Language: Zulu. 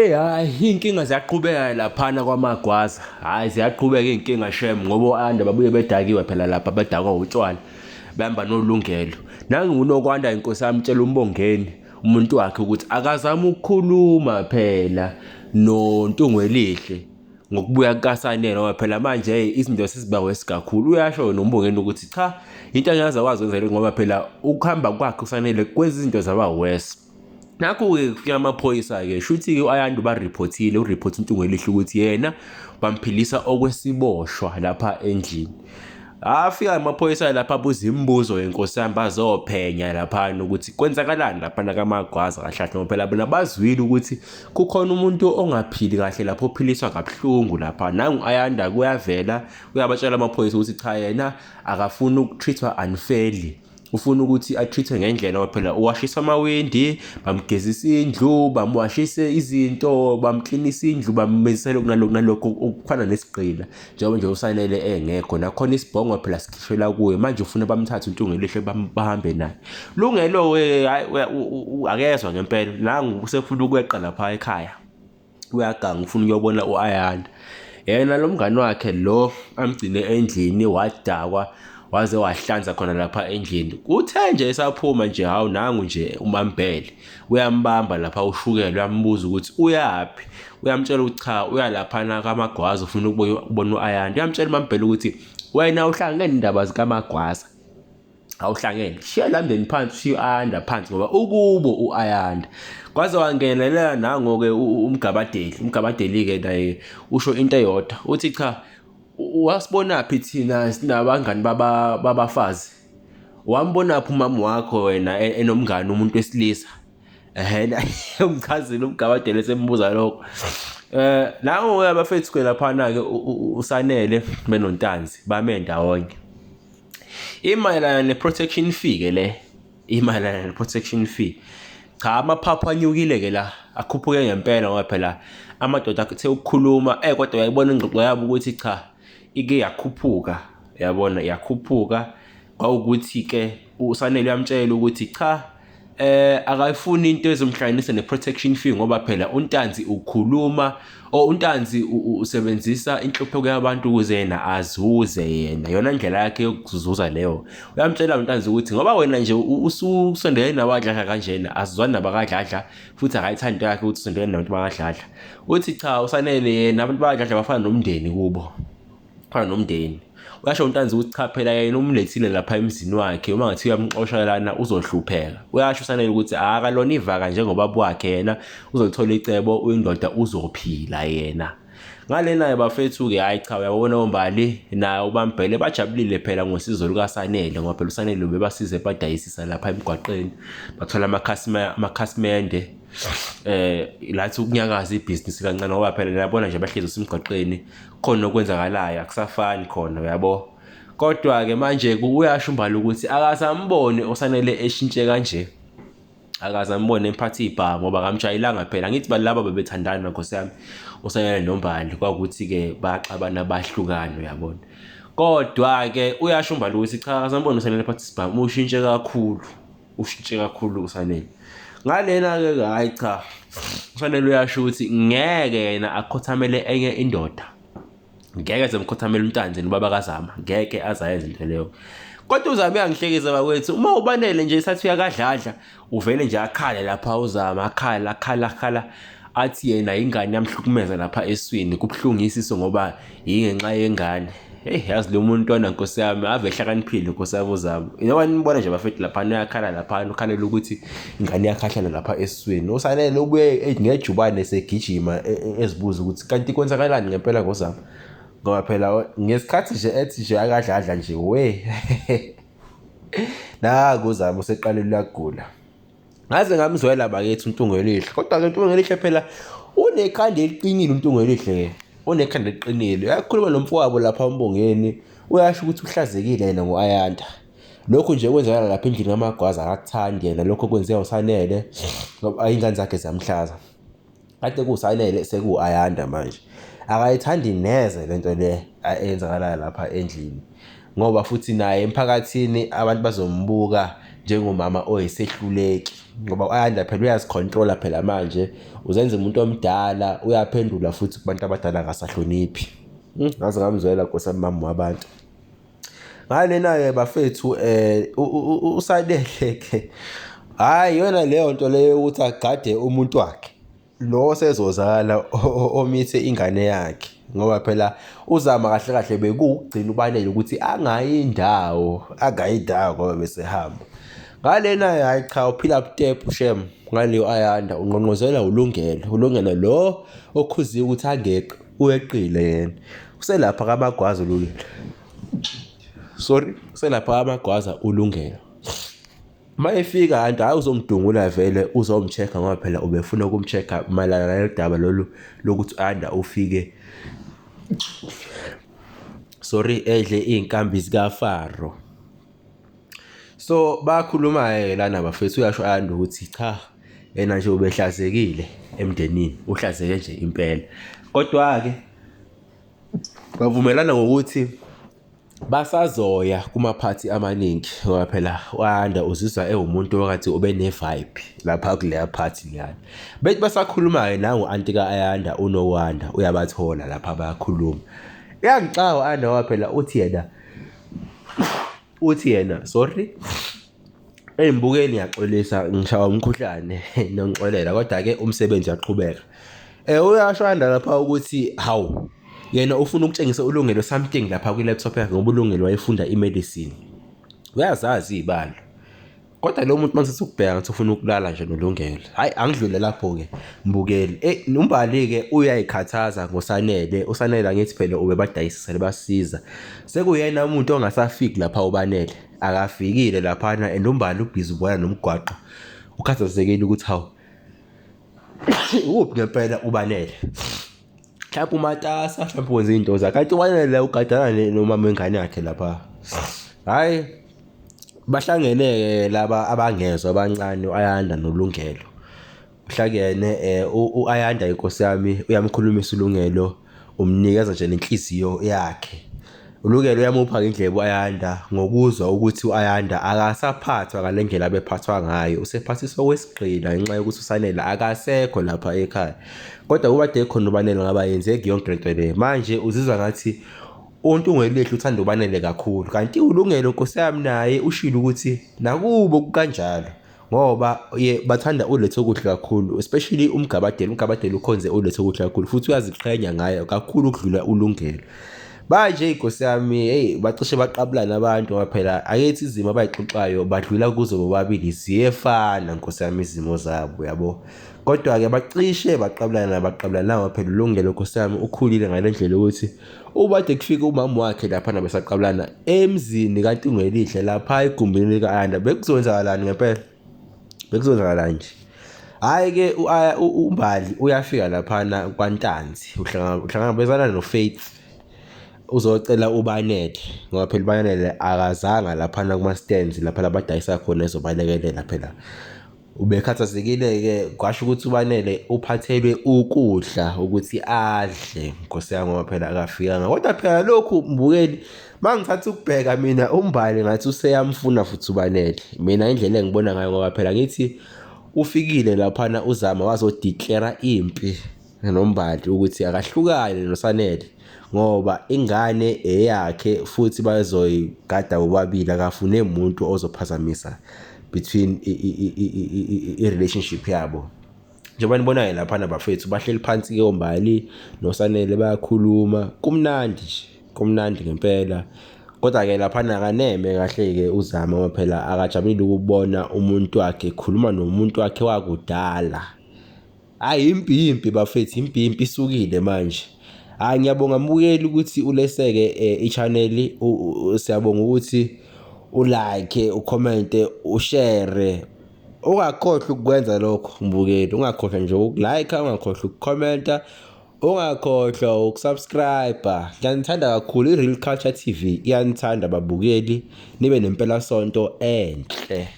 Hey hayi iy'nkinga ziyaqhubeka laphana kwaMagwaza. Hhayi ziyaqhubeka iy'nkinga shem ngoba o-Ayanda babuye bedakiwe phela lapha badakwa utshwala. Behamba noLungelo. Nangu uNokwanda inkosi yami tshela uMbongeni umuntu wakhe ukuthi akazame ukukhuluma phela noNtungwelihle ngokubuya kukaSanele ngoba phela manje hey izinto seziba worse kakhulu. Uyasho noMbongeni ukuthi cha into angeke akwazi ukwenza le ngoba phela ukuhamba kwakhe uSanele kwenza izinto zaba worse. Nakhu-ke kufika amaphoyisa-ke shuthi-ke u-Ayanda ubariphothile uriphothe uNtungwelihle ukuthi yena bamphilisa okwesiboshwa lapha endlini. Afika amaphoyisa lapha abuza imibuzo yenkosi yami bazophenya laphana ukuthi kwenzakalani laphana kaMagwaza kahle kahle ngoba phela bona bazwile ukuthi kukhona umuntu ongaphili kahle lapho ophiliswa kabuhlungu lapha. Nangu Ayanda kuyavela uyabatshela amaphoyisa ukuthi cha yena akafuni uku-treat-wa unfairly. Ufuna ukuthi a-treat-we ngendlela ngoba phela uwashisa amawindi, bamgezisa indlu, bamwashise izinto, bamklinisa indlu, bamenzisa lokhu nalokhu nalokhu okufana nesigqila. Njengoba nje uSanele engekho nakhona isibhongo phela sikhishelwa kuye manje ufuna bamthathe uNtungelihle bahambe naye. Lungelo-ke hhayi akezwa ngempela nangu usefuna ukweqa lapha ekhaya. Uyaganga ufuna ukuyobona u-Ayanda. Yena lo mngani wakhe lo amgcine endlini wadakwa waze wahlanza khona lapha endlini. Kuthe nje esaphuma nje hawu nangu nje uMambhele uyambamba lapha ushukela uyambuza ukuthi uyaphi. Uyamtshela ukuthi cha uya laphana kaMagwaza ufuna ukubona u-Ayanda. Uyamtshela uMambhele ukuthi wena uhlangene indaba zikaMagwaza. Awuhlangene shiya la mndeni phansi ushiye u-Ayanda phansi ngoba ukubo u-Ayanda. Kwaze wangenelela nango-ke uMgabadeli. UMgabadeli-ke naye usho into eyodwa uthi cha wasibonaphi thina sinabangani babafazi. Wambonaphi umama wakho wena enomngani umuntu wesilisa? Ehhe umchazile uMgabadeli esembuza lokho. Nango-ke abafethu-ke laphana-ke uSanele benoNtanzi bame ndawonye. Imayelana ne-protection fee ke le, imayelana ne-protection fee. Cha amaphaphu anyukile ke la, akhuphuke ngempela ngoba phela amadoda athe ukukhuluma kodwa uyayibona ingxoxo yabo ukuthi cha ike yakhuphuka, yabona yakhuphuka. Kwawukuthi ke uSanele uyamtshela ukuthi cha akayifuni into ezomhlanganisa ne-protection fee ngoba phela uNtanzi ukhuluma or uNtanzi usebenzisa inhlupheko yabantu ukuze yena azuze yena yona ndlela yakhe yokuzuza leyo. Uyamtshela uNtanzi ukuthi ngoba wena nje ususondelene nabadladla kanjena asizwani nabakadladla futhi akayithandi into yakhe ukuthi usondelene nabantu bakadladla. Uthi cha uSanele yena abantu bakadladla bafana nomndeni kubo. Fana nomndeni. Uyasho uNtanzi ukuthi cha phela yena umlethile lapha emzini wakhe uma ngathi uyamxosha lana uzohlupheka. Uyasho uSanele ukuthi akalona ivaka njengobaba wakhe yena uzolithola icebo uyindoda uzophila yena. Ngalena-ke bafethu-ke hhayi cha uyabona oMbali naye uBambhele bajabulile phela ngosizo lukaSanele ngoba phela uSanele ubebasiza ebadayisisa lapha emgwaqeni bathola amakhasimende lathi ukunyakaza ibhizinisi kancane ngoba phela niyabona nje bahlezi usemgwaqeni khona okwenzakalayo akusafani khona uyabo. Kodwa-ke manje uyasho uMbali ukuthi akasamboni oSanele eshintshe kanje. Akaze ambone emphatha ibhamu ngoba akamjwayelanga phela. Angithi laba bebethandana nkosi yami uSanele noMbali kwakuthi-ke baxabana bahlukana uyabona. Kodwa-ke uyasho uMbali ukuthi cha akasamboni uSanele ephatha isibhamu ushintshe kakhulu. Ushintshe kakhulu uSanele. Ngalena-ke hhayi cha uSanele uyasho ukuthi ngeke yena akhothamele enye indoda. Ngeke aze emkhothamele uNtanzi nobaba kaZama, ngeke aze ayenze into leyo. Kodwa uZama uyangihlekisa bakwethu, uma ubanele nje esathi uyakadladla, uvele nje akhale lapha uZama, akhala akhala akhala athi yena ingane yamhlukumeza lapha eswini, kubuhlungu isisu ngoba yingenxa yengane. Hey yazi lo muntu wana nkosi yami ave ehlakaniphile nkosi yami uZama. Njengoba nibona nje bafethu laphana uyakhala laphana ukhalela ukuthi ingane iyakhahlela lapha esiswini. USanele ubuye ngejubane esegijima ezibuza ukuthi kanti kwenzakalani ngempela ngoZama. Ngoba phela ngesikhathi nje ethi nje akadladla nje we. Naku uZama useqalile uyagula. Ngaze ngamzwela bakithi uNtungwelihle. Kodwa-ke uNtungwelihle phela unekhanda eliqinile uNtungwelihle-ke. Unekhanda eliqinile. Uyakhuluma nomfowabo lapha uMbongeni, uyasho ukuthi uhlazekile yena ngo-Ayanda. Lokhu nje kwenzakala lapha endlini kaMagwaza akakuthandi yena lokho okwenzeka uSanele ngoba iy'ngane zakhe ziyamhlaza. Kade kuwuSanele sekuwu-Ayanda manje. Akayithandi neze le nto le eyenzakalayo lapha endlini ngoba futhi naye emphakathini abantu bazombuka njengomama oyisehluleki ngoba u-Ayanda phela uyazikhontrola phela manje uzenza umuntu omdala uyaphendula futhi kubantu abadala akasahloniphi. Ngaze ngamzwela Nkosi yami mama wabantu. Ngalena-ke bafethu uSanele ke hhayi iyona leyo nto leyo yokuthi agade umuntu wakhe lo osezozala omithe ingane yakhe ngoba phela uzama kahle kahle bekuwukugcina uBanele ukuthi angayi indawo angayi indawo ngoba besehamba. Ngalena-ke hhayi cha uphila butepu shem ngaleyo Ayanda ungqongqozela uLungelo, uLungelo lo okhuziwe ukuthi angeqi uweqile yena uselapha kaMagwaza uLungelo sorry uselapha kaMagwaza uLungelo uma efika kanti hhayi uzomdungula vele uzomcheck-a ngoba phela ubefuna ukumcheck-a mayelana nalolu daba lolu lokuthi u-Ayanda ufike sorry edle iy'nkambi zikaFaro. So bayakhuluma-ke lana bafethu uyasho Ayanda ukuthi cha yena nje ubehlazekile emndenini uhlazeke nje impela. Kodwa-ke bavumelana ngokuthi basazoya kumaphathi amaningi ngoba phela u-Ayanda uzizwa ewumuntu ongathi ube ne-vibe lapha kuleya phathi leyana. Bethi basakhuluma-ke nangu u-anti ka-Ayanda uNokwanda uyabathola lapha bayakhuluma. Uyangixaka u-Ayanda ngoba phela uthi yena uthi yena sorry Ey'mbukeni ngiyaxolisa ngishawa umkhuhlane nongixolela kodwa-ke umsebenzi uyaqhubeka. Uyasho Ayanda lapha ukuthi hawu yena ufuna ukutshengisa uLungelo something lapha kwi-laptop yakhe ngoba uLungelo wayefunda i-medicine. Uyazazi iy'balo. Kodwa lo muntu mase ukubheka ngathi ufuna ukulala nje noLungelo. Hhayi angidlule lapho-ke mbukeli. Eyi uMbali-ke uyay'khathaza ngoSanele. USanele angithi phela ubebadayisisela ebasiza. Sekuyena umuntu ongasafiki lapha uBanele. Akafikile laphana and uMbali ubhizi ubona nomgwaqo. Ukhathazekile ukuthi hawu ukuphi ngempela uBanele. Mhlawumbe umatasa, mhlawumbe wenza iy'nto zakhe. Kanti uBanele ugadana nomama wengane yakhe lapha. Hhayi bahlangene-ke laba abangezwa abancane u-Ayanda noLungelo. Uhlangene u-Ayanda inkosi yami uyamkhulumisa uLungelo, umnikeza nje nenhliziyo yakhe. ULungelo uyamupha-ke indlebe u-Ayanda ngokuzwa ukuthi u-Ayanda akasaphathwa ngale ndlela abephathwa ngayo, usephathiswa okwesigqila ngenxa yokuthi uSanele akasekho lapha ekhaya. Kodwa ukuba kade ekhona uBanele ngabe ayenzeki yonke lento le. Manje uzizwa ngathi uNtungwelihle uthanda uBanele kakhulu, kanti uLungelo nkosi yami naye ushilo ukuthi nakubo kukanjalo. Ngoba ye bathanda uLethokuhle kakhulu especially uMgabadeli. UMgabadeli ukhonze uLethokuhle kakhulu futhi uyaziqhenya ngaye kakhulu ukudlula uLungelo. Manje inkosi yami hey bacishe baqabulana abantu ngoba phela akethi izimo abayixoxayo badlula kuzo bobabili ziyefana nkosi yami izimo zabo yabo. Kodwa-ke bacishe baqabulana baqabulana ngoba phela uLungelo nkosi yami ukhulile ngale ndlela yokuthi Ubade kufika umama wakhe laphana besaqabulana emzini kaNtungelihle lapha egumbini lika-Ayanda bekuzokwenzakalani ngempela? Bekuzokwenzakalani nje? Hhayi-ke uMbali uyafika laphana kwaNtanzi uhlangabezana noFaith uzocela uBanele ngoba phela uBanele akazanga laphana kuma-stands lapha labadayisa khona ezobalekelela phela. Ubekhathazekile-ke kwasho ukuthi uBanele uphathelwe ukudla ukuthi adle Nkosi yami ngoba phela akafikanga. Kodwa phela lokhu mbukeli uma ngithatha ukubheka mina uMbali ngathi useyamfuna futhi uBanele. Mina indlela engibona ngayo ngoba phela ngithi ufikile laphana uZama wazodeclare impi noMbali ukuthi akahlukane noSanele ngoba ingane eyakhe futhi bazoyigada bobabili akafune muntu ozophazamisa between i-relationship yabo. Njengoba nibonayo laphana bafethu bahleli phansi-ke oMbali noSanele bayakhuluma kumnandi nje kumnandi ngempela. Kodwa-ke laphana akaneme kahle-ke uZama ngoba phela akajabulile ukubona umuntu wakhe ekhuluma nomuntu wakhe wakudala. Hhayi impi impi bafethu impi impi isukile manje. Hhayi ngiyabonga mbukeli ukuthi uleseke i-channel siyabonga ukuthi ulike, ukhomente, ushere. Ungakhohlwa ukukwenza lokho mbukeli, ungakhohlwa nje uku-like, ungakhohlwa ukukhomenta, ungakhohlwa ukusubscribe. Ngiyanithanda kakhulu i-Real Culture TV iyanithanda babukeli, nibe nempelasonto enhle.